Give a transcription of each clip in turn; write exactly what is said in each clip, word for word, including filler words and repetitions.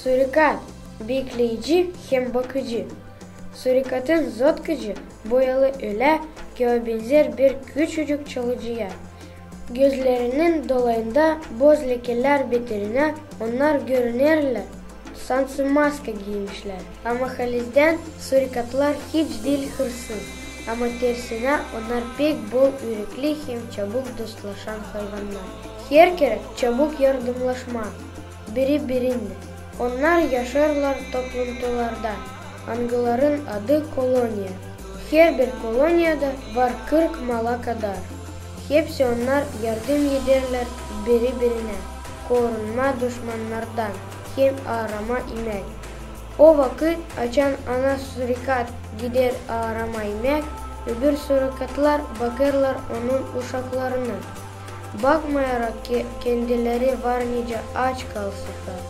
Surikat, bekleyici hem bakıcı. Surikatın zotkacı boyalı ölä, ki o benzer bir küçücük çalıcıya. Gözlerinin dolayında boz lekelär bitirinä, onnar görünerlär, sansı maska giimişlär. Ama halizdän surikatlar hiç diil hırsız, ama tersinä onnar pek bol ürekli hem çabuk dostlaşan hayvannar. Herkerä çabuk yardımlaşmaa biri-birinnän. Onnar yaşêêrlar topluntularda, angıların adı koloniya. Herbir koloniyada var kırk mala kadar. Hepsi onnar yardım ederlär biri-birinä korunmaa duşmannardan hem aaramaa imäk. O vakıt, açan ana surikat gider aaramaa imäk, öbür surikatlar bakêrlar onun uşaklarına, bakmayarak, ki kendileri var nicä aç kalsınnar.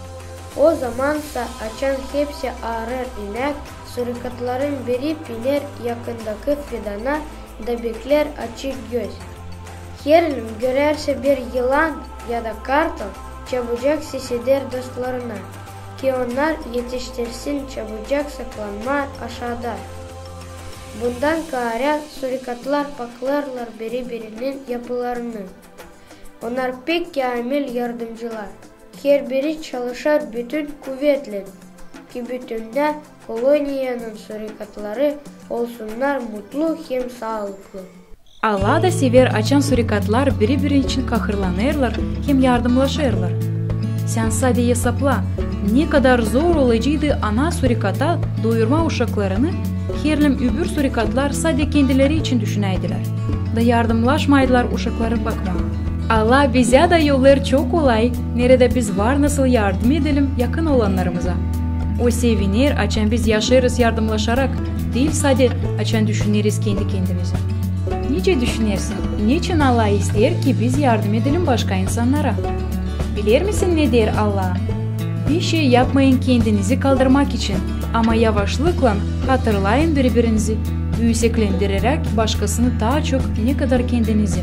O zamansa, açan hepsi aarêr imäk, surikatların biri piner yakındakı fidana da bekleer açık göz. Herliim görärsä bir yılan ya da kartal, çabucak ses eder dostlarına, ki onnar etiştirsin çabucak saklanmaa aşaada. Bundan kaarä surikatlar paklêêrlar biri-birinin yapılarını. Onnar pek käämil yardımcılar. Herbiri çalışêr bütün kuvetlän, ki bütünnä koloniyanın surikatları olsunnar mutlu hem saalıklı. Alla da sever, açan surikatlar biri-biri için kahırlanêrlar hem yardımlaşêrlar. Sän sade esapla, ne kadar zor olaceydı ana surikata doyurmaa uşaklarını, herliim öbür surikatlar sade kendileri için düşünäydilär da yardımlaşmaydılar uşakları bakmaa. Alla bizä dä yollêêr çok olay, neredä biz var nasıl yardım edelim yakın olannarımıza. O seviner, açan biz yaşêêrız yardımlaşarak, diil sade açan düşüneriz kendi-kendimizi. Nicä düşünersin, neçin Alla isteer, ki biz yardım edelim başka insannara? Bilersin, ne deer Alla? Bişey yapmayın kendinizi kaldırmak için, ama yavaşlıklan hatırlayın biri-birinizi, üüseklendireräk başkasını taa çok, ne kadar kendinizi.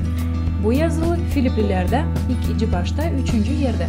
Bu yazılı Filiplilerdä ikinci başta, üçüncü erdä.